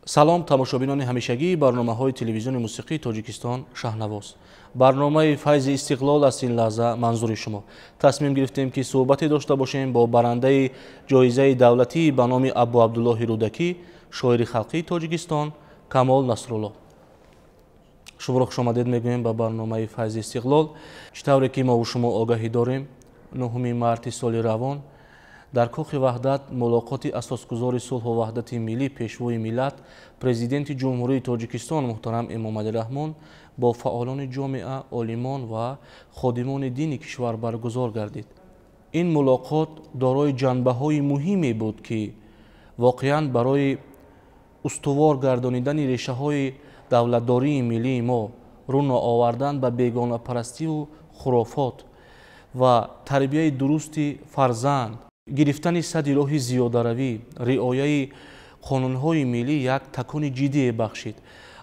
Салом, тамошобинони ҳамешагии барномаҳои телевизиони мусиқии Тоҷикистон «Шаҳнавоз». Барномаи «Файзи истиқлол» аст ин лаҳза манзури шумо. Тасмим гирифтем, ки суҳбате дошта бошем бо барандаи ҷоизаи давлатӣ ба номи Абу Абдуллоҳи Рӯдакӣ, шоири халқии Тоҷикистон Камол Насрулло. Шуморо хушомадед мегӯем ба барномаи «Файзи истиқлол». Чӣ тавре ки мову шумо огаҳӣ дорем, 9 марти соли равон дар Кохи Ваҳдат мулоқоти асосгузори сулҳу ваҳдати миллӣ, Пешвои миллат, Президенти Ҷумҳурии Тоҷикистон муҳтарам Эмомалӣ Раҳмон бо фаъолони ҷомеа, олимон ва ходимони дини кишвар баргузор гардид. Ин мулоқот дорои ҷанбаҳои муҳиме буд, ки воқеан барои устувор гардонидани решаҳои давлатдории миллии мо, рӯ наовардан ба бегонапарастиву хурофот ва тарбияи дурусти фарзанд, гирифтани садди роҳи зиёдаравӣ, риояи қонунҳои миллӣ як такони ҷиддие бахшид.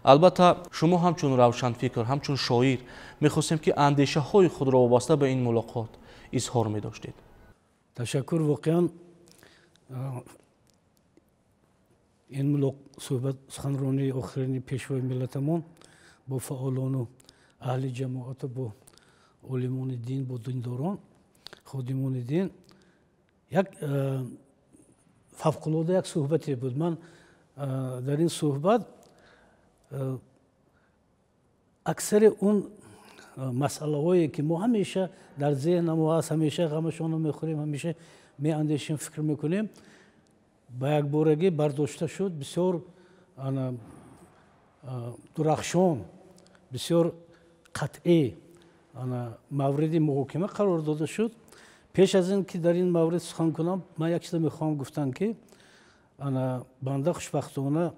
Албатта, шумо ҳамчун равшанфикр, ҳамчун шоир мехостем, ки андешаҳои худро вобаста ба ин мулоқот изҳор медоштед. Ташаккур. Воқеан, ин суҳбат, суханронии охирини Пешвои миллатамон бо фаъолону аҳли ҷамоату бо олимони дин, бо диндорон, ходимони дин як фавқулода як суҳбате буд. Ман дар ин суҳбат аксари он масъалаҳое, ки мо ҳамеша дар зеҳнамо ҳаст, ҳамеша ғамашонро мехӯрем, ҳамеша меандешем, фикр мекунем, ба якборагӣ бардошта шуд. Бисёр дурахшон, бисёр қатъӣ мавриди муҳокима қарор дода шуд. Пеш аз ин ки дар ин маврид сухан кунам, ман як чиза мехоҳам гуфтан, ки банда хушбахтона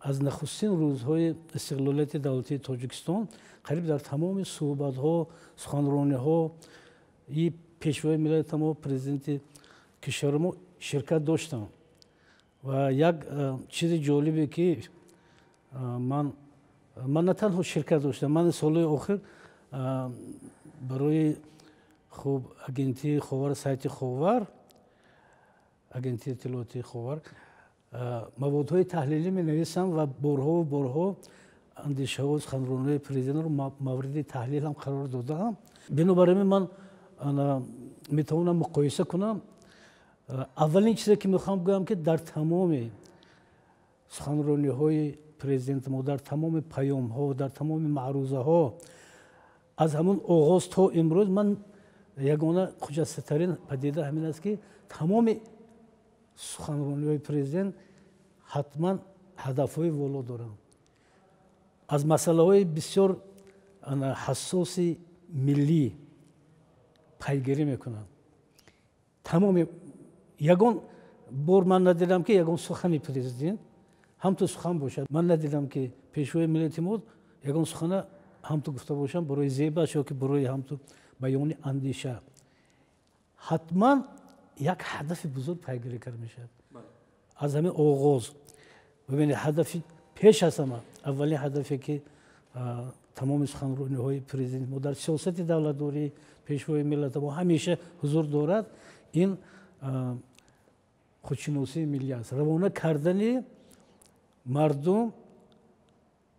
аз нахустин рӯзҳои истиқлолияти давлатии Тоҷикистон қариб дар тамоми суҳбатҳо, суханрониҳо и Пешвои миллатамо, Президенти кишвари мо ширкат доштам. Ва як чизи ҷолибе, ки ман на танҳо ширкат доштам, ман солҳои охир барои хуб агентии Ховар, сайти Ховар, агентии иттилоотии Ховар маводҳои таҳлилӣ менависам ва борҳову борҳо андешаҳо, суханрониҳои президентро мавриди таҳлил ҳам қарор додаам. Бинобар ин ман метавонам муқоиса кунам. Аввалин чизе, ки мехоҳам гӯям, ки дар тамоми суханрониҳои президенти мо, дар тамоми паёмҳо, дар тамоми маърузаҳо аз ҳамон оғоз то имрӯз ман ягона хуҷастатарин падида ҳамин аст, ки тамоми суханрониҳои президент ҳатман ҳадафҳои воло доранд, аз масъалаҳои бисёр ҳассоси миллӣ пайгирӣ мекунанд. Тамоми ягон бор ман надидам, ки ягон сухани президент ҳамту сухан бошад. Ман надидам, ки Пешвои миллати мо ягон сухана ҳамту гуфта бошам барои зебаш ё ки барои ҳамту баёни андеша. Ҳатман як ҳадафи бузург пайгирӣ карда мешавад. Аз ҳамин оғоз бибинед, ҳадафи пеш аз ҳама, аввалин ҳадафе, ки тамоми суханрониҳои президент мо, дар сиёсати давлатдории Пешвои миллата мо ҳамеша ҳузур дорад, ин худшиносии миллӣ аст, равона кардани мардум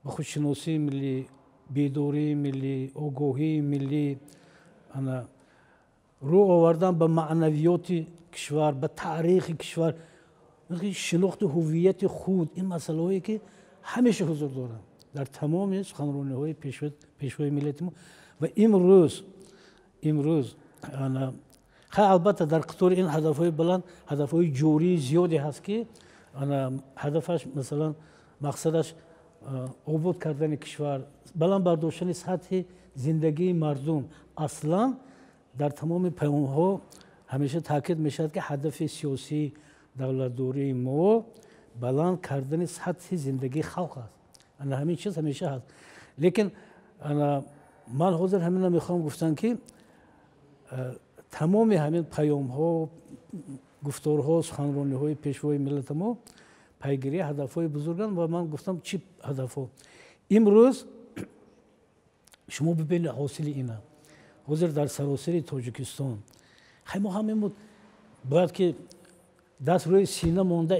ба худшиносии миллӣ, бедории миллӣ, огоҳии миллӣ, рӯ овардан ба маънавиёти кишвар, ба таърихи кишвар, шинохти ҳуввияти худ. Ин масъалаҳое, ки ҳамеша ҳузур доранд дар тамоми суханрониҳои Пешвои миллати мо. Ва имрӯз хай, албатта, дар қатори ин ҳадафҳои баланд ҳадафҳои ҷории зиёде ҳаст, ки ҳадафаш, масалан, мақсадаш обод кардани кишвар, баланд бардоштани сатҳи зиндагии мардум. Аслан дар тамоми паёмҳо ҳамеша таъкид мешавад, ки ҳадафи сиёсии давлатдории мо баланд кардани сатҳи зиндагии халқ аст. Ана ҳамин чиз ҳамеша ҳаст. Лекин ман ҳозир ҳамина мехоҳам гуфтан, ки тамоми ҳамин паёмҳо, гуфторҳо, суханрониҳои Пешвои миллати мо пайгирии ҳадафҳои бузурганд. Ва ман гуфтам, чӣ ҳадафҳо. Имрӯз шумо бибинед ҳосили ина ҳозир дар саросари Тоҷикистон. Хай, мо ҳамин бояд ки даст рӯи сина монда.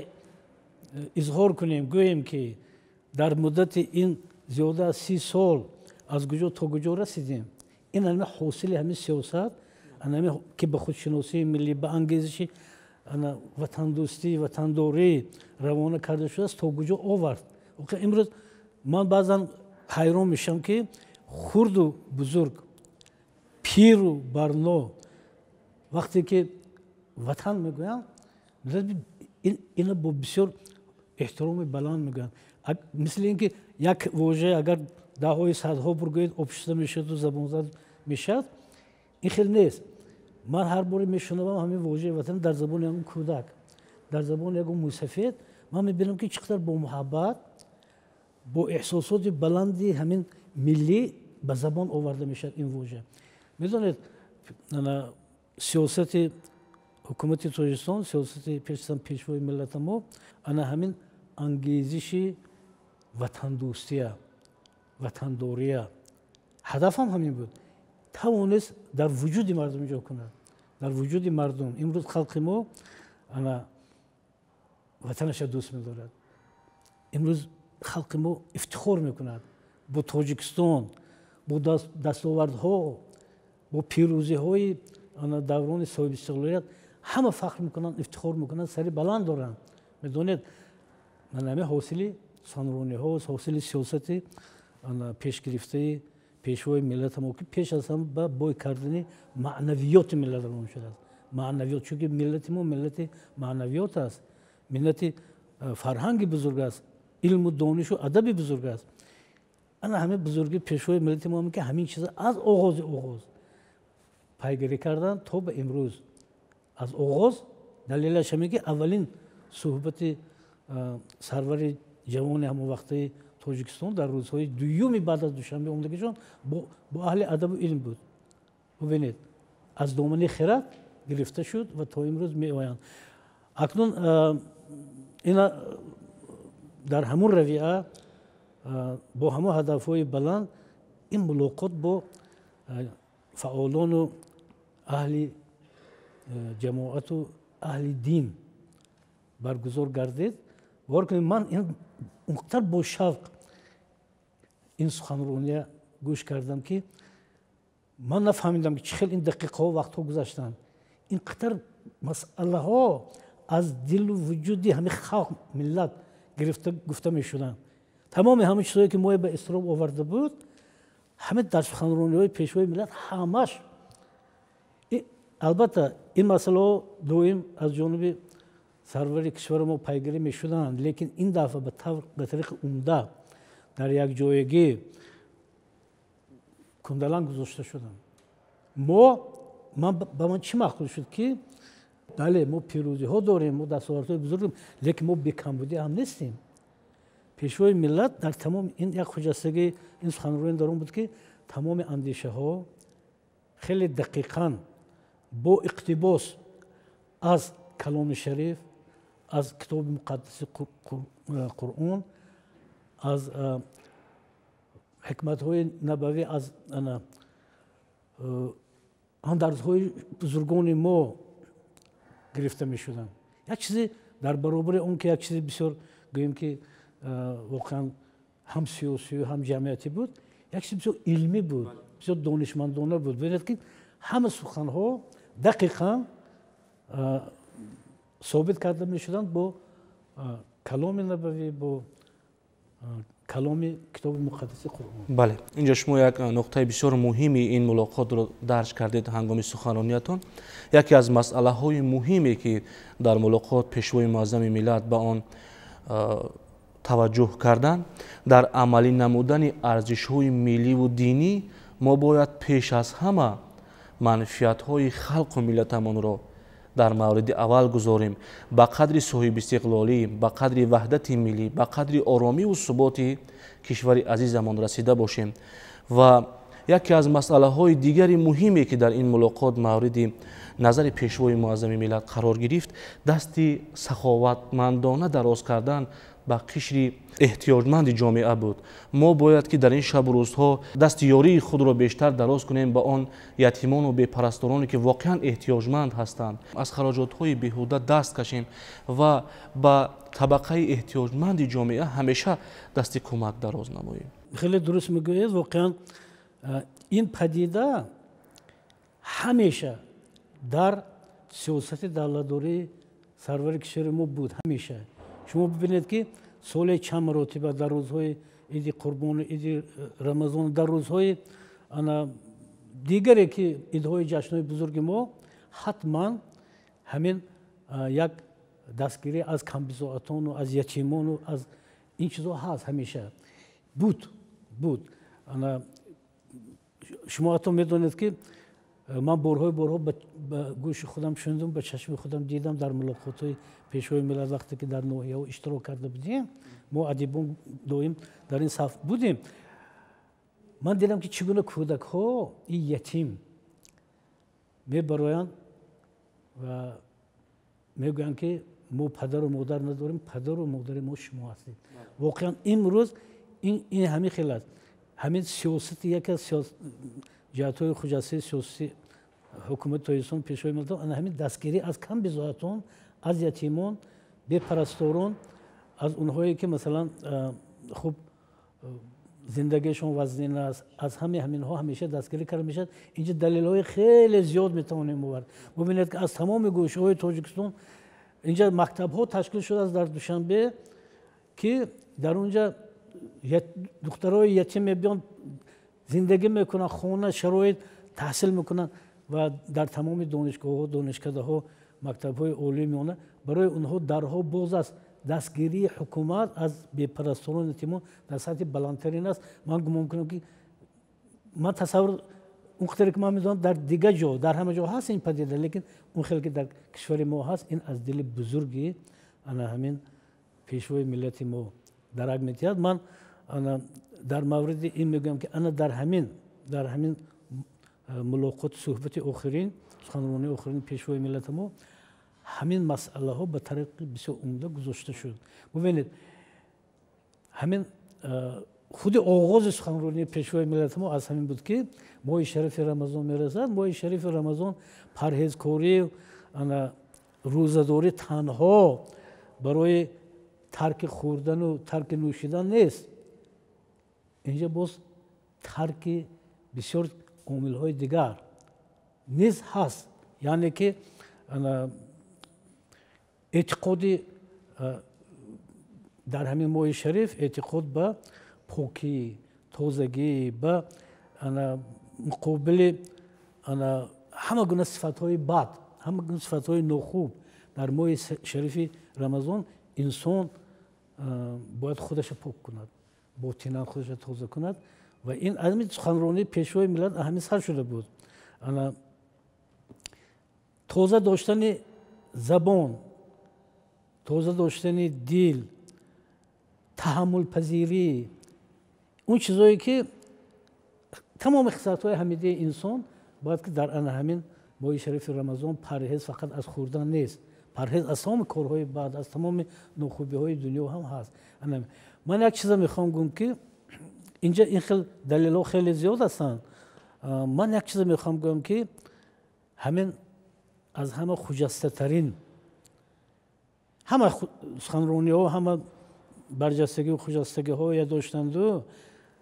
Изҳор кунем, гӯем, ки дар муддати ин зиёда аз 30 сол аз куҷо то куҷо расидем, ин ҳама ҳосили ҳамин сиёсат, ҳамин ки ба худшиносии миллӣ, ба ангезиши ватандӯстӣ, ватандорӣ равона карда шудааст, то куҷо овард. Имрӯз ман баъзан ҳайрон мешавам, ки хурду бузург, пиру барно вақте ки ватан мегӯянд, ина бо бисёр эҳтироми баланд мегӯянд, мисли ин ки як вожа агар даҳҳои садҳо бор гӯед, обшиста мешаваду забонзад мешавад. Ин хел нест. Ман ҳар боре мешунавам ҳамин вожаи ватан дар забони ягон кӯдак, дар забони ягон мӯйсафед, ман мебинам, ки чӣ қадар бо муҳаббат, бо эҳсосоти баланди ҳамин миллӣ ба забон оварда мешавад ин вожа. Медонед, сиёсати ҳукумати Тоҷикистон, сиёсати пешсан пешвои миллата мо ана ҳамин ангезиши ватандӯстия, ватандория, ҳадафам ҳамин буд, тавонист дар вуҷуди мардум ҷо кунад. Дар вуҷуди мардум имрӯз халқи мо ана ватанаша дӯст медорад. Имрӯз халқи мо ифтихор мекунад бо Тоҷикистон, бо дастовардҳо, бо пирӯзиҳои ана даврони соҳибистиқлолият. Ҳама фахр мекунанд, ифтихор мекунанд, сари баланд доранд. Медонед, ҳамин ҳосили суханрониҳо, ҳосили сиёсати пешгирифтаи пешвои миллата мо, ки пеш аз ҳама ба бой кардани маънавиёти миллат равон шудааст. Маънавиёт, чунки миллати мо миллати маънавиёт аст, миллати фарҳанги бузург аст, илму донишу адаби бузург аст. Ана ҳамин бузурги пешвои миллати мо, ки ҳамин чиза аз оғози оғоз пайгирӣ карданд то ба имрӯз. Аз оғоз далелаш ҳамин, ки аввалин суҳбати сарвари ҷавони ҳамон вақтаи Тоҷикистон дар рӯзҳои дуюми баъд аз Душанбе омадагишон бо аҳли адабу илм буд. Бубинед, аз домани хирад гирифта шуд ва то имрӯз меоянд. Акнун ина дар ҳамун равия, бо ҳамон ҳадафҳои баланд ин мулоқот бо фаъолону аҳли ҷамоату аҳли дин баргузор гардид. Бовар кунед, ман он қадар бо шавқ ин суханрония гӯш кардам, ки ман нафаҳмидам, ки чӣ хел ин дақиқаҳо, вақтҳо гузаштанд. Ин қадар масъалаҳо аз дилу вуҷуди ҳамин халқ, миллат гирифта гуфта мешуданд. Тамоми ҳамин чизҳое, ки моя ба изтироб оварда буд, ҳама дар суханрониҳои пешвои миллат ҳамаш. Албатта, ин масъалаҳо доим аз ҷониби сарвари кишвари мо пайгирӣ мешуданд, лекин ин дафъа ба тариқи умда дар якҷоягӣ кундаланг гузошта шуданд. Мо ман ба ман чӣ маъқул шуд, ки бале, мо пирӯзиҳо дорем, мо дастовардҳои бузург дорем, лекин мо бекамбудӣ ҳам нестем. Пешвои миллат дар тамоми ин як хуҷастагии ин суханрони дар он буд, ки тамоми андешаҳо хеле дақиқан бо иқтибос аз каломи шариф, аз китоби муқаддаси Қуръон, аз ҳикматҳои набавӣ, аз андарзҳои бузургони мо гирифта мешуданд. Як чизе дар баробари он ки як чизи бисёр, гӯем ки, воқеан ҳам сиёсию ҳам ҷамъиятӣ буд, як чизи бисёр илмӣ буд, бисёр донишмандона буд. Бинед, ки ҳама суханҳо дақиқан собит карда мешуданд бо каломи набавӣ, бо каломи китоби муқаддаси Қуръон. Бале, инҷо шумо як нуқтаи бисёр муҳими ин мулоқотро дарҷ кардед ҳангоми суханрониятон. Яке аз масъалаҳои муҳиме, ки дар мулоқот пешвои муаззами миллат ба он таваҷҷӯҳ карданд, дар амалӣ намудани арзишҳои милливу динӣ мо бояд пеш аз ҳама манфиатҳои халқу миллатамонро дар мавриди аввал гузорем, ба қадри соҳибистиқлолӣ, ба қадри ваҳдати миллӣ, ба қадри оромиву суботи кишвари азизамон расида бошем. Ва Яке аз масъалаҳои дигари муҳиме, ки дар ин мулоқот мавриди назари Пешвои муаззами миллат қарор гирифт, дасти саховатмандона дароз кардан ба қишри эҳтиёҷманди ҷомеа буд. Мо бояд ки дар ин шабу рӯзҳо дасти ёрии худро бештар дароз кунем ба он ятимону бепарастороне, ки воқеан эҳтиёҷманд ҳастанд, аз хароҷотҳои беҳуда даст кашем ва ба табақаи эҳтиёҷманди ҷомеа ҳамеша дасти кӯмак дароз намоем. Хеле дуруст мегӯед. Воқеан, ин падида ҳамеша дар сиёсати давлатдории сарвари кишвари мо буд. Ҳамеша шумо бибинед, ки соле чанд маротиба дар рӯзҳои Иди Қурбону Иди Рамазон, дар рӯзҳои ана дигаре, ки идҳои ҷашнҳои бузурги мо, ҳатман ҳамин як дастгирӣ аз камбизоатону аз ятимону аз ин чизҳо ҳаст, ҳамеша буд. Ана шумо ҳатто медонед, ки ман борҳои борҳо ба гӯши худам шунидам, ба чашми худам дидам дар мулоқотҳои Пешвои миллат, вақте ки дар ноҳияҳо иштирок карда будем, мо адибон доим дар ин саф будем, ман дидам, ки чӣ гуна кӯдакҳо и ятим мебароянд ва мегӯянд, ки мо падару модар надорем, падару модари мо шумо ҳастед. Воқеан, имрӯз ин ҳамин хел аст. Ҳамин сиёсати, яке аз ҷиҳатҳои хуҷастаи сиёсати ҳукумати Тоҷикистон, Пешвои миллат, ана ҳамин дастгирӣ аз камбизоатон, аз ятимон, бепарасторон, аз онҳое, ки масалан хуб зиндагиашон вазнин аст, аз ҳамаи ҳаминҳо ҳамеша дастгирӣ карда мешавад. Инҷа далелҳои хеле зиёд метавонем овард. Бубинед, ки аз тамоми гӯшаҳои Тоҷикистон инҷа мактабҳо ташкил шудааст дар Душанбе, ки дар онҷа духтарои ятим мебиёнд, зиндагӣ мекунанд, хона, шароит, таҳсил мекунанд ва дар тамоми донишгоҳҳо, донишкадаҳо, мактабҳои олии миёна барои онҳо дарҳо боз аст. Дастгирии ҳукумат аз бепарасторони ятимон дар сатҳи баландтарин аст. Ман гумон кунам, ки ман тасаввур, он қадре ки ман медонам, дар дигар ҷо, дар ҳама ҷо ҳаст ин падида, лекин он хеле ки дар кишвари мо ҳаст, ин аз дили бузурги ана ҳамин Пешвои миллати мо дарак медиҳад. Ман ана дар мавриди ин мегӯям, ки ана дар ҳамин мулоқоти, суҳбати охирин, суханронии охирини Пешвои миллати мо ҳамин масъалаҳо ба тариқи бисёр умда гузошта шуд. Бубинед, ҳамин худи оғози суханронии Пешвои миллати мо аз ҳамин буд, ки моҳи шарифи Рамазон мерасад. Моҳи шарифи Рамазон парҳезкорӣ, ана рӯзадорӣ танҳо барои тарки хӯрдану тарки нӯшидан нест. Инҷа боз тарки бисёр омилҳои дигар низ ҳаст, яъне ки эътиқоди дар ҳамин моҳи шариф эътиқод ба покӣ, тозагӣ, ба муқобили ҳама гуна сифатҳои бад, ҳама гуна сифатҳои нохуб. Дар моҳи шарифи Рамазон инсон бояд худаша пок кунад, ботинан худаша тоза кунад. Ва ин ҳамин суханронии Пешвои миллат ҳамин сар шуда буд. Ана тоза доштани забон, тоза доштани дил, таҳаммулпазирӣ, он чизое ки тамоми хислатҳои ҳамидаи инсон бояд ки дар ана ҳамин моҳи шарифи Рамазон парҳез фақат аз хӯрдан нест, парҳез аз тамоми корҳои бад, аз тамоми нохубиҳои дунё ҳам ҳаст. Ман як чиза мехоҳам гӯм, ки инҷа ин хел далелҳо хеле зиёд ҳастанд. Ман як чиза мехоҳам гӯям, ки ҳамин аз ҳама хуҷастатарин, ҳама суханрониҳо, ҳама барҷастагию хуҷастагиҳое доштанду,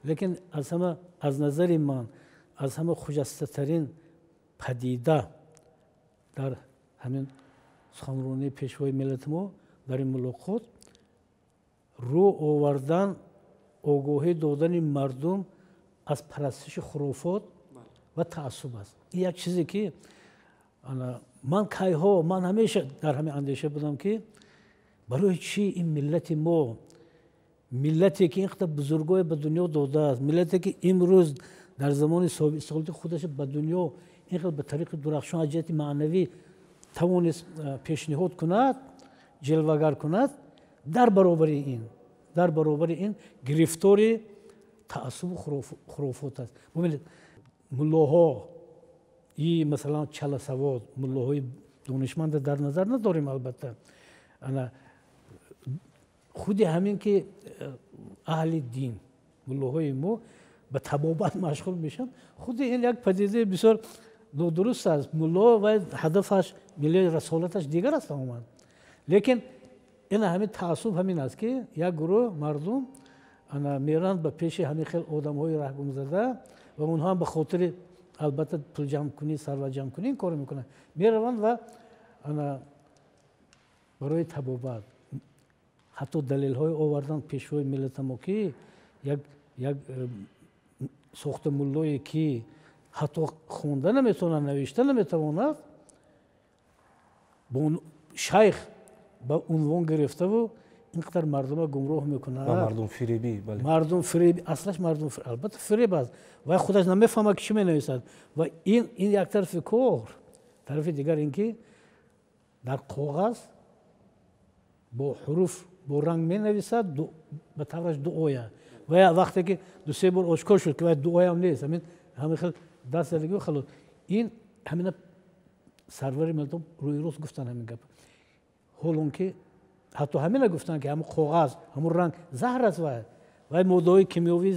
лекин аз ҳама, аз назари ман, аз ҳама хуҷастатарин падида дар ҳамин суханронии Пешвои миллати мо дар ин мулоқот рӯ овардан, огоҳӣ додани мардум аз парастиши хурофот ва таассуб аст. Ин як чизе, ки ман кайҳо, ман ҳамеша дар ҳамин андеша будам, ки барои чӣ ин миллати мо, миллате ки ин қадар бузургое ба дунё додааст, миллате ки имрӯз дар замони соҳибистиқлолияти худаша ба дунё ин хел ба тариқи дурахшон аз ҷиҳати маънавӣ тавонист пешниҳод кунад, ҷилвагар кунад, дар баробари ин гирифтори таассубу хурофот аст. Бубинед. Муллоҳо и масалан чаласавод, муллоҳои донишманда дар назар надорем албатта. Ана худи ҳамин ки аҳли дин, муллоҳои мо ба табобат машғул мешаванд, худи ин як падидаи бисёр нодуруст аст. Мулло ва ҳадафаш, миллии расолаташ дигар аст тамоман. Лекин ин ҳамин таассуб ҳамин аст, ки як гурӯҳ мардум ана меранд ба пеши ҳамин хел одамҳои раҳгумзада ва онҳо ҳам ба хотири албатта пул ҷамъкунӣ, сарват ҷамъкунӣ ин корро мекунанд. Мераванд ва ана барои табобат ҳатто далелҳое оварданд пешвои миллата мо, ки як сохта муллое, ки ҳатто хонда наметавонад, навишта наметавонад, бо шайх ба унвон гирифтаву ин қадар мардума гумроҳ мекунад. Мардумфиребӣ, бале. Мардумфиребӣ, аслаш мардум албатта фиреб аст. Вай худаш намефаҳмад, ки чӣ менависад. Ва ин як тарафи кор, тарафи дигар ин ки дар коғаз бо ҳуруф, бо ранг менависад, ба тавраш дуоя. Ва вақте ки ду-се бор ошкор шуд, ки вай дуоям нест, ҳамин хел даст задагӣ, халос. Ин ҳамина сарвари миллатон рӯи рост гуфтанд ҳамин гап. Ҳол он ки ҳатто ҳамина гуфтанд, ки ҳамун коғаз, ҳамун ранг заҳр аст, вай моддаҳои кимиёвии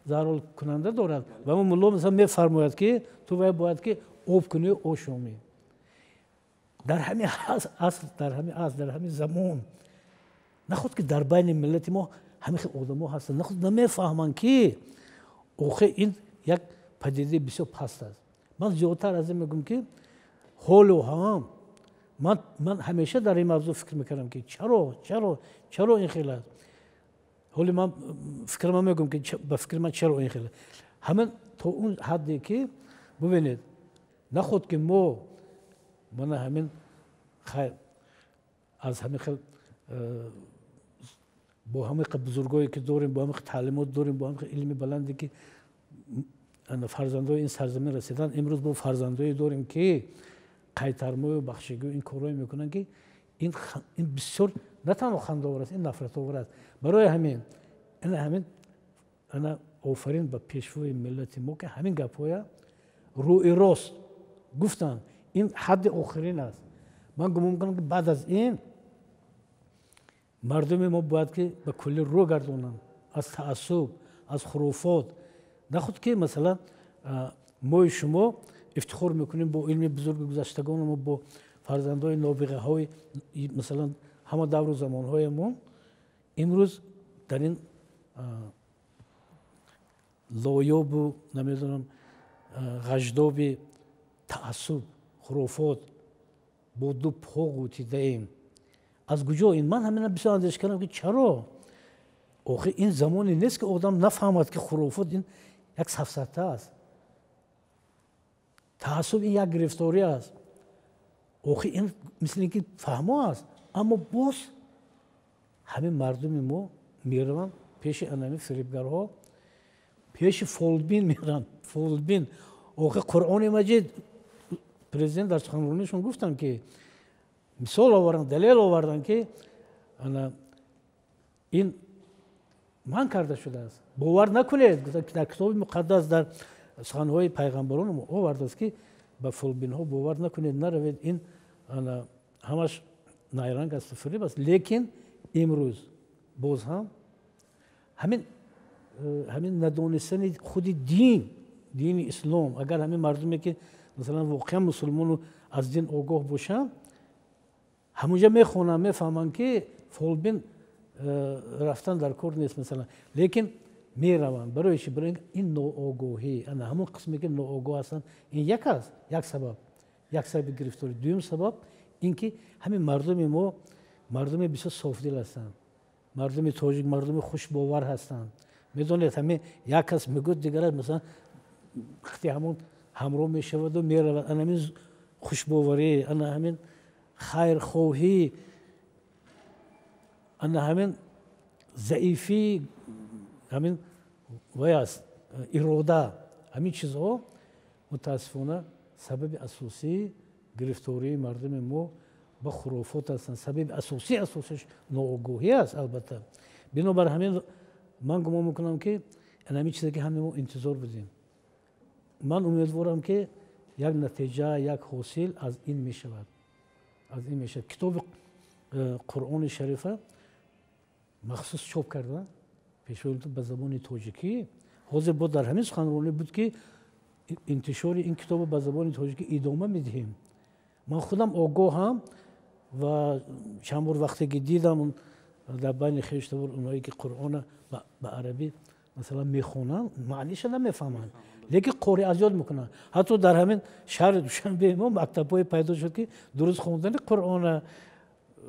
заҳролкунанда дорад. Ва ҳамун мулло масалан мефармояд, ки ту вай бояд ки об кунӣ, ошомӣ. Дар ҳамин аср, дар ҳамин аср, дар ҳамин замон наход ки дар байни миллати мо ҳамин хел одамо ҳастанд, наход намефаҳманд, ки охир ин як падидаи бисёр паст аст. Ман зиёдтар аз ин мегӯям, ки ҳоло ҳам ман ҳамеша дар ин мавзӯъ фикр мекардам, ки чаро, чаро, чаро ин хел аст. Ҳоли ман фикрам мегӯям, ки ба фикри ман чаро ин хел аст. Ҳамин то он ҳадде ки бубинед, наход ки мо мана ҳамин хайр аз ҳамин хел бо ҳамин бузургое ки дорем, бо ҳамин таълимот дорем, бо ҳамин илми баланде ки фарзандои ин сарзамин расиданд, имрӯз бо фарзандое дорем, ки қайтармою бахшигӯ ин корҳое мекунанд, ки ин бисёр на танҳо хандаовар аст, ин нафратовар аст. Барои ҳамин ина ҳамин ана офарин ба пешвои миллати мо, ки ҳамин гапҳоя рӯи рост гуфтанд. Ин ҳадди охирин аст. Ман гумон мекунам, ки баъд аз ин мардуми мо бояд ки ба куллӣ рӯ гардонанд аз таассуб, аз хуруфот. Нахуд ки масалан мои шумо ифтихор мекунем бо илми бузурги гузаштагонмо, бо фарзандои нобиғаҳои масалан ҳама давру замонҳоямон, имрӯз дар ин лоёбу намедонам ғаждоби таассуб, хуруфот бо ду по ғӯтидаем. Аз куҷо ин? Ман ҳамина бисёр андеша кардам, ки чаро. Охир ин замоне нест, ки одам нафаҳмад, ки хуруфот ин як сафсата аст, таассуб ин як гирифторӣ аст. Охир ин мисли ин ки фаҳмо аст, аммо боз ҳамин мардуми мо мераванд пеши анами фирибгарҳо, пеши фолбин мераванд, фолбин. Охир Қуръони Маҷид, президент дар суханронишон гуфтанд, ки мисол оварданд, далел оварданд, ки ана ин манъ карда шудааст, бовар накунед. Дар китоби муқаддас, дар суханҳои пайғамбарон овардааст, ки ба фолбинҳо бовар накунед, наравед, ин ана ҳамаш найранг асту фиреб аст. Лекин имрӯз боз ҳам ҳамин надонистани худи дин, дини ислом. Агар ҳамин мардуме, ки масалан воқеан мусулмону аз дин огоҳ бошанд, ҳамунҷа мехонанд, мефаҳманд, ки фолбин рафтан дар кор нест масалан, лекин мераванд. Барои чи? Барои ин ноогоҳӣ. Ана ҳамон қисме ки ноогоҳ ҳастанд, ин як аст, як сабаб, як сабаби гирифторӣ. Дуюм сабаб ин ки ҳамин мардуми мо мардуми бисёр софдил ҳастанд. Мардуми тоҷик мардуми хушбовар ҳастанд. Медонед, ҳамин як кас мегӯяд, дигараш масалан вақти ҳамон ҳамроҳ мешаваду меравад. Ана ҳамин хушбоварӣ, ана ҳамин хайрхоҳӣ, ана ҳамин заифӣ, ҳамин вай аст, ирода, ҳамин чизҳо мутаассифона сабаби асосии гирифтории мардуми мо ба хурофот ҳастанд. Сабаби асосиш ноогоҳӣ аст албатта. Бинобар ҳамин ман гумон мекунам, ки ҳамин чизе ки ҳаме мо интизор будем. Ман умедворам, ки як натиҷа, як ҳосил аз ин мешавад, аз ин мешавад. Китоби Қуръони Шарифа махсус чоп карда Пешвои ба забони тоҷикӣ. Ҳозир бо дар ҳамин суханронӣ буд, ки интишори ин китобро ба забони тоҷикӣ идома медиҳем. Ман худам огоҳам ва чанд бор вақте ки дидам дар байни хештабор онҳое ки Қуръона ба арабӣ, масалан, мехонанд, маъниша намефаҳманд, лекин қори аз ёд мекунанд. Ҳатто дар ҳамин шаҳри Душанбе мо мактабҳое пайдо шуд, ки дуруст хондани Қуръона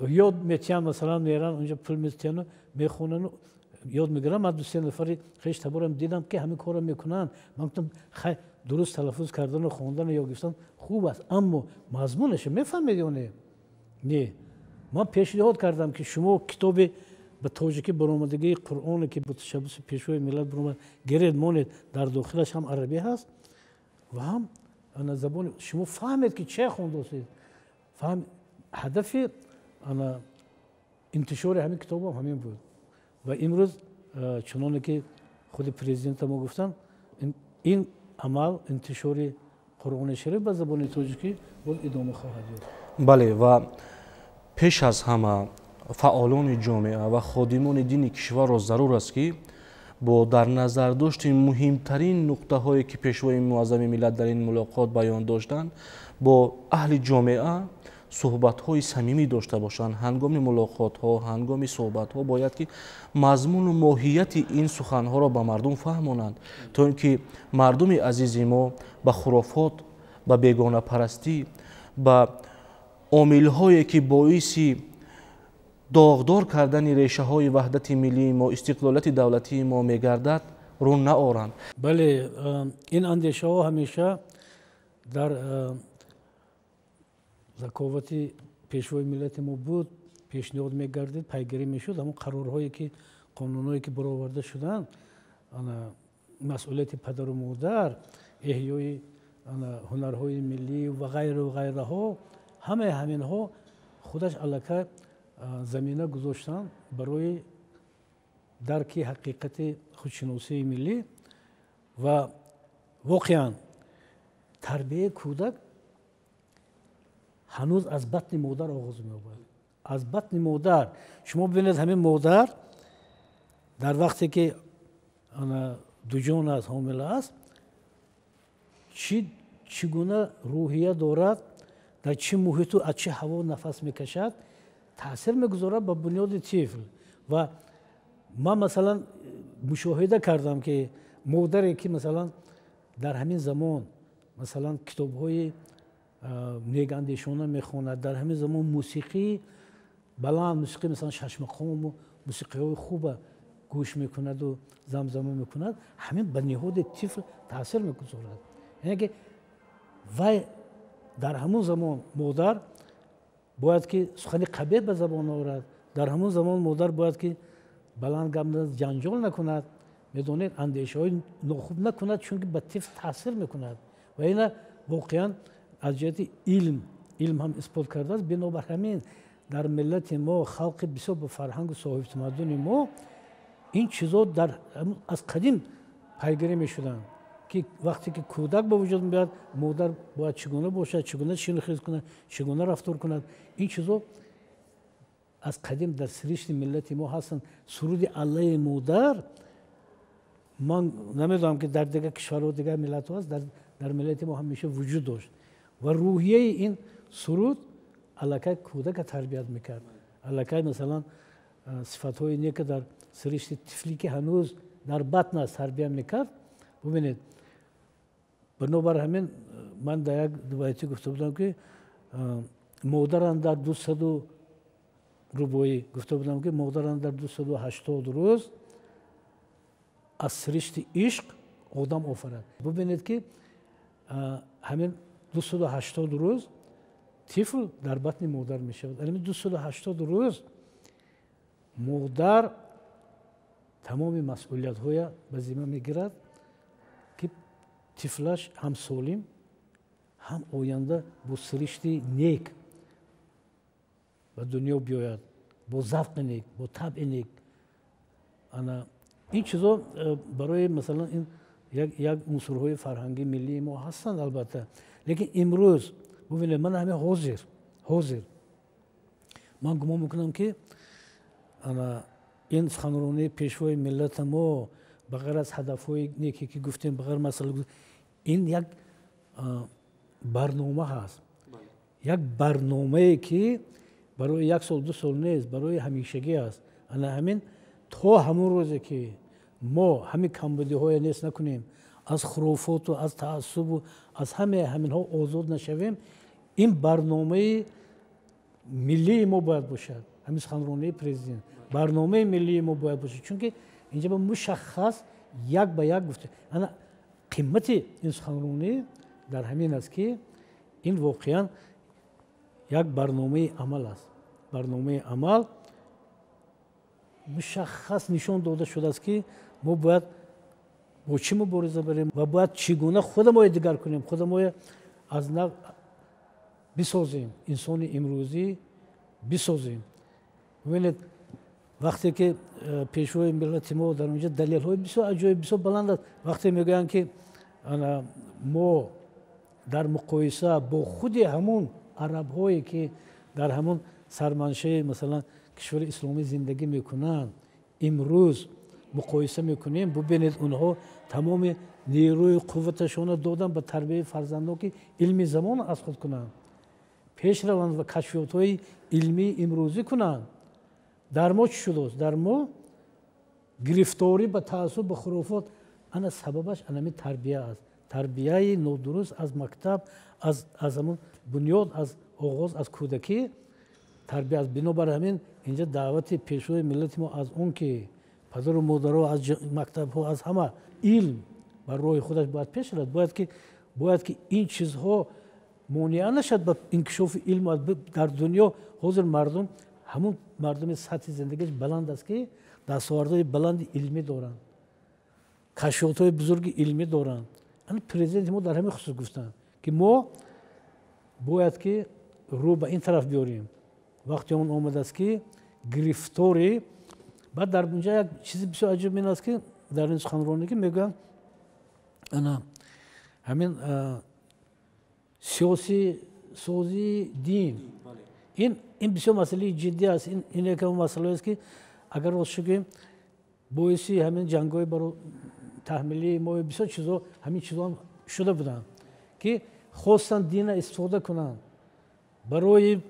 ёд метиҳанд. Масалан, меран унҷа, пул метиҳану мехонану ёд мегиранд. Ман ду-се нафари хештаборам дидам, ки ҳамин корро мекунанд. Ман гуфтам: хай, дуруст талаффуз кардану хондану ёд гирифтан хуб аст, аммо мазмунаша мефаҳмед ё не? Не. Ман пешниҳод кардам, ки шумо китоби ба тоҷикӣ баромадагии Қуръоне, ки бо ташаббуси Пешвои миллат баромад, гиред, монед. Дар дохилаш ҳам арабӣ ҳаст ва ҳам забони шумо. Фаҳмед, ки че хондосед. Фаҳм ҳадафи ана интишори ҳамин китобам ҳамин буд. Ва имрӯз, чуноне ки худи президента мо гуфтанд, ин амал, интишори Қуръони Шариф ба забони тоҷикӣ, боз идома хоҳад ёфт. Бале, ва пеш аз ҳама фаъолони ҷомеа ва ходимони дини кишварро зарур аст, ки бо дар назардошти муҳимтарин нуқтаҳое, ки Пешвои муаззами миллат дар ин мулоқот баён доштанд, бо аҳли ҷомеа суҳбатҳои самимӣ дошта бошанд. Ҳангоми мулоқотҳо, ҳангоми суҳбатҳо бояд ки мазмуну моҳияти ин суханҳоро ба мардум фаҳмонанд, то ин ки мардуми азизи мо ба хурофот, ба бегонапарастӣ, ба омилҳое, ки боиси доғдор кардани решаҳои ваҳдати миллии мо, истиқлолияти давлатии мо мегардад, рӯ наоранд. Бале, ин андешаҳо ҳамеша дар заковати Пешвои миллати мо буд, пешниҳод мегардид, пайгирӣ мешуд. Ҳамон қарорҳое ки, қонунҳое ки бароварда шуданд, масъулияти падару модар, эҳёи ҳунарҳои миллӣ ва ғайру ғайраҳо, ҳамаи ҳаминҳо худаш аллакай замина гузоштанд барои дарки ҳақиқати худшиносии миллӣ. Ва воқеан тарбияи кӯдак ҳанӯз аз батни модар оғоз меёбад, аз батни модар. Шумо бибинед, ҳамин модар дар вақте ки дуҷон аст, ҳомила аст, чӣ гуна рӯҳия дорад, дар чӣ муҳиту аз чӣ ҳаво нафас мекашад, таъсир мегузорад ба бунёди тифл. Ва ман, масалан, мушоҳида кардам, ки модаре ки, масалан, дар ҳамин замон, масалан, китобҳои негандешона мехонад, дар ҳамин замон мусиқии баланд, мусиқӣ, масалан, шашмақому мусиқиҳои хуба гӯш мекунаду замзама мекунад, ҳамин ба ниҳоди тифл таъсир мегузорад. Яъне ки вай дар ҳамон замон модар бояд ки сухани қабеҳ ба забон орад, дар ҳамон замон модар бояд ки баланд гап ҷанҷол накунад, медонед, андешаҳои нохуб накунад, чунки ба тифл таъсир мекунад. Ва ина воқеан аз ҷиҳати илм ҳам исбот кардааст. Бинобар ҳамин дар миллати мо, халқи бисёр ба фарҳангу соҳибтамаддуни мо, ин чизо аз қадим пайгирӣ мешуданд, ки вақте ки кӯдак ба вуҷуд меояд, модар бояд чӣ гуна бошад, чӣ гуна шинохиз кунад, чӣ гуна рафтор кунад. Ин чизо аз қадим дар сиришти миллати мо ҳастанд. Суруди Аллаи модар, ман намедонам, ки дар дигар кишварҳо, дигар миллатҳо аст, дар миллати мо ҳамеша вуҷуд дошт. Ва рӯҳияи ин суруд аллакай кӯдака тарбият мекард, аллакай, масалан, сифатҳои нека дар сиришти тифле, ки ҳанӯз дар батн аст, тарбия мекард. Бубинед, бинобар ҳамин ман дар як дубайтӣ гуфта будам, ки модарам дар 200 рубоӣ гуфта будам, ки модарам дар 280 рӯз аз сиришти ишқ одам офарад. Бубинед, ки ҳамин 280 рӯз тифл дар батни модар мешавад. Ҳамин 280 рӯз модар тамоми масъулиятҳоя ба зимма мегирад, ки тифлаш ҳам солим, ҳам оянда бо сиришти нек ба дунё биёяд, бо завқи нек, бо табъи нек. Ана ин чизо барои, масалан, ин Як унсурҳои фарҳангии миллии мо ҳастанд албатта, лекин имрӯз бубинед, ман ҳамин ҳозир ман гумон мекунам, ки ин суханронии пешвои миллата мо ба ғайр аз ҳадафҳои неке ки гуфтем, ба ғайр масъала, ин як барнома ҳаст, як барномае ки барои як сол, 2 сол нест, барои ҳамешагӣ аст. Ана ҳамин то ҳамон рӯзе ки мо ҳамин камбудиҳое нест накунем, аз хурофоту аз таассубу аз ҳамаи ҳаминҳо озод нашавем, ин барномаи миллии мо бояд бошад. Ҳамин суханронии президент барномаи миллии мо бояд бошад, чунки инҷа ба мушаххас як ба як гуфта. Ана қимати ин суханронӣ дар ҳамин аст, ки ин воқеан як барномаи амал аст. Барномаи амал мушаххас нишон дода шудааст, ки мо бояд бо чӣ мубориза барем ва бояд чӣ гуна худамоя дигар кунем, худамоя аз нав бисозем, инсони имрӯзӣ бисозем. Бубинед, вақте ки пешвои миллати мо дар онҷа далелҳои бисёр аҷоиб, бисёр баланд аст, вақте мегӯянд, ки мо дар муқоиса бо худи ҳамун арабҳое ки дар ҳамун сарманшаи масалан кишвари исломӣ зиндагӣ мекунанд, имрӯз муқоиса мекунем, бубинед, онҳо тамоми нерӯи қувваташонро доданд ба тарбияи фарзандон, ки илми замон аз худ кунанд, пеш раванд ва кашфиётҳои илмии имрӯзӣ кунанд. Дар мо чӣ шудааст? Дар мо гирифторӣ ба таассуб, ба хурофот. Ана сабабаш анами тарбия аст, тарбияи нодуруст аз мактаб, аз ҳамун бунёд, аз оғоз, аз кӯдакӣ тарбия аст. Бинобар ҳамин инҷа даъвати пешвои миллати мо аз он ки падару модаро, аз мактабҳо, аз ҳама илм бар роҳи худаш бояд пеш равад, бояд ки ин чизҳо монеа нашад ба инкишофи илм дар дунё. Ҳозир мардум, ҳамун мардуми сатҳи зиндагиаш баланд аст, ки дастовардҳои баланди илмӣ доранд, кашфиётҳои бузурги илмӣ доранд. Ана президенти мо дар ҳамин хусус гуфтанд, ки мо бояд ки рӯ ба ин тараф биёрем. Вақти он омадааст, ки гирифтори. Баъд дар инҷа як чизи бисёр аҷиб ин аст, ки дар ин суханронӣ ки мегӯянд, ана ҳамин сиёсӣ созии дин, ин бисёр масъалаи ҷиддӣ аст. Ин яке масъалаест, ки агар ростшо гӯем, боиси ҳамин ҷангҳои баро таҳмилии мо бисёр чизо, ҳамин чизо шуда буданд, ки хостанд дина истифода кунанд барои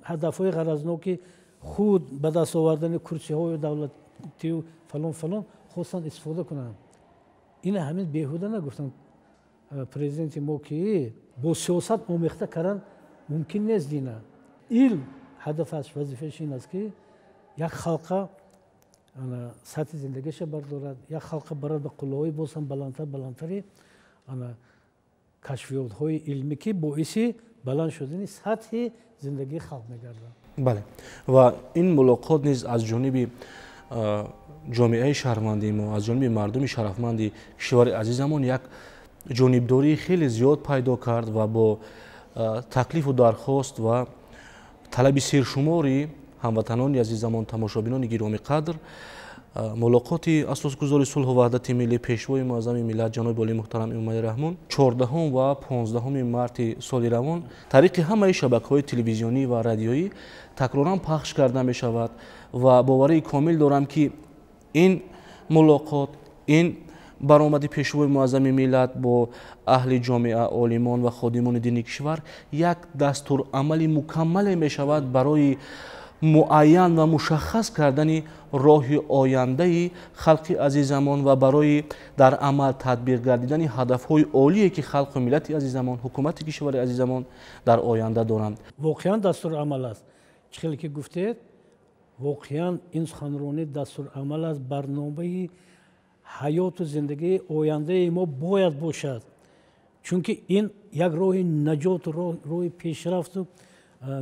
ҳадафҳои ғаразноки худ, ба даст овардани курсиҳои давлатию фалон фалон хостанд истифода кунанд. Ина ҳамин беҳуда нагуфтанд президенти мо, ки бо сиёсат омехта кардан мумкин нест дина. Илм ҳадафаш, вазифааш ин аст, ки як халқа сатҳи зиндагиша бардорад, як халқа барад ба қуллаҳои боз ҳам баландтар, баландтари кашфиётҳои илмӣ, ки боиси баланд шудани сатҳи зиндагии халқ мегардад. Бале, ва ин мулоқот низ аз ҷониби ҷомеаи шаҳрвандии мо, аз ҷониби мардуми шарафманди кишвари азизамон як ҷонибдории хеле зиёд пайдо кард ва бо таклифу дархост ва талаби сершумори ҳамватанони азизамон, тамошобинони гиромӣ қадр, мулоқоти асосгузори сулҳу ваҳдати миллӣ, пешвои муаззами миллат, ҷаноби олии муҳтарам Эмомалӣ Раҳмон 14 ва 15 марти соли равон тариқи ҳамаи шабакаҳои телевизионӣ ва радиоӣ такроран пахш карда мешавад ва боварии комил дорам, ки ин мулоқот, ин баромади пешвои муаззами миллат бо аҳли ҷомеа, олимон ва ходимони дини кишвар як дастурамали мукаммале мешавад барои муайян ва мушаххас кардани роҳи ояндаи халқи азизамон ва барои дар амал татбиқ гардидани ҳадафҳои олие, ки халқу миллати азизамон, ҳукумати кишвари азизамон дар оянда доранд. Воқеан дастурамал аст. Чӣ хеле ки гуфтед, воқеан ин суханронӣ дастурамал аст, барномаи ҳаёту зиндагии ояндаи мо бояд бошад, чунки ин як роҳи наҷоту роҳи пешрафту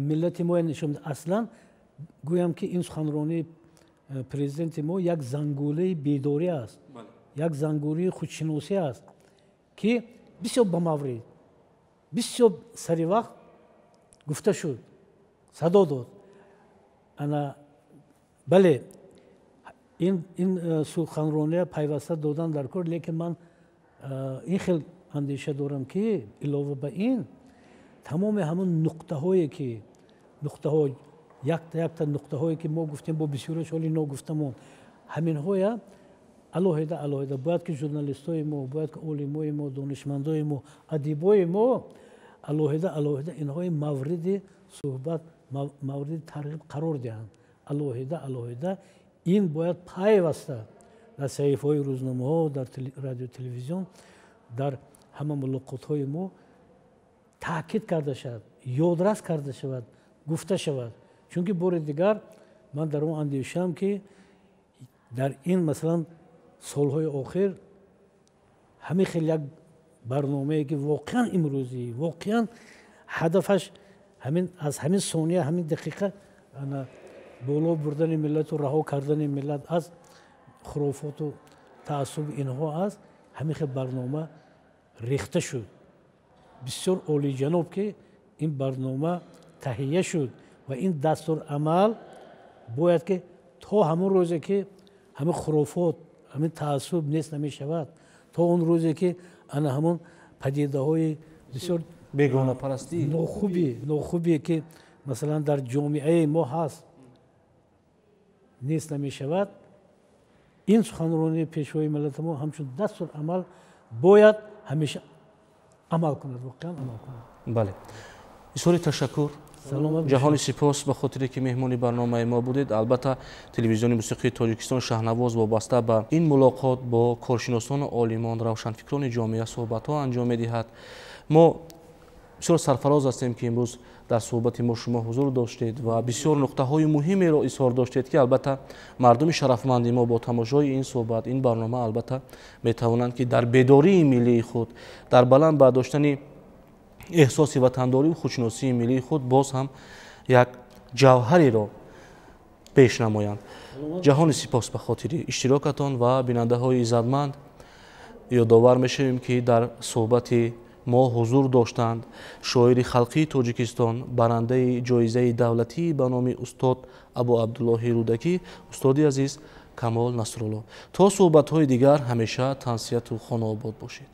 миллати мо нишон медиҳад. Аслан гӯям, ки ин суханронии президенти мо як зангулаи бедорӣ аст, як зангулаи худшиносӣ аст, ки бисёр ба маврид, бисёр сари вақт гуфта шуд, садо дод. Ана бале, Ин суханрония пайваста додан дар кор, лекин ман ин хел андеша дорам, ки илова ба ин тамоми ҳамон нуқтаҳое ки нуқтаҳо якта якта нуқтаҳое ки мо гуфтем, бо бисёраш ҳоли ногуфтамон, ҳаминҳоя алоҳида алоҳида бояд ки журналистои мо, бояд ки олимои мо, донишмандои мо, адибои мо алоҳида алоҳида инҳои мавриди суҳбат, мавриди тарғиб қарор диҳанд. Алоҳида алоҳида ин бояд пайваста дар саҳифаҳои рӯзномаҳо, дар радио, телевизион, дар ҳама мулоқотҳои мо таъкид карда шавад, ёдрас карда шавад, гуфта шавад. Чунки бори дигар ман дар он андешаам, ки дар ин масалан солҳои охир ҳамин хел як барномае, ки воқеан имрӯзӣ, воқеан ҳадафаш ҳамин аз ҳамин сония, ҳамин дақиқа боло бурдани миллату раҳо кардани миллат аз хурофоту таассуб инҳо аст, ҳамин хел барнома рехта шуд. Бисёр олиҷаноб, ки ин барнома таҳия шуд ва ин дастурамал бояд ки то ҳамон рӯзе, ки ҳамин хурофот, ҳамин таассуб нест намешавад, то он рӯзе, ки ана ҳамон падидаҳои бисёр бегонапарастӣ нохубе, ки масалан дар ҷомеаи мо ҳаст, нест намешавад, ин суханронии пешвои миллати мо ҳамчун дастурамал бояд ҳамеша амал кунад, воқеан амал кунад. Бале, изҳори ташаккур. Ҷаҳони сипос ба хотире, ки меҳмони барномаи мо будед. Албатта, телевизиони мусиқии Тоҷикистон Шаҳнавоз вобаста ба ин мулоқот бо коршиносону олимон, равшанфикрони ҷомеа суҳбатҳо анҷом медиҳад. Мо бисёр сарфароз ҳастем, ки имрӯз дар суҳбати мо шумо ҳузур доштед ва бисёр нуқтаҳои муҳимеро изҳор доштед, ки албатта мардуми шарафманди мо бо тамошои ин суҳбат, ин барнома албатта метавонанд, ки дар бедории миллии худ, дар баланд бардоштани эҳсоси ватандорию худшиносии миллии худ боз ҳам як ҷавҳареро пеш намоянд. Ҷаҳони сипос ба хотири иштирокатон ва бинандаҳои иззатманд, ёдовар мешавем, ки дар суҳбати мо ҳузур доштанд шоири халқии Тоҷикистон, барандаи ҷоизаи давлатӣ ба номи устод Абу Абдуллоҳи Рӯдакӣ, устоди азиз Камол Насрулло. То суҳбатҳои дигар ҳамеша тансиҳату хонаобод бошед.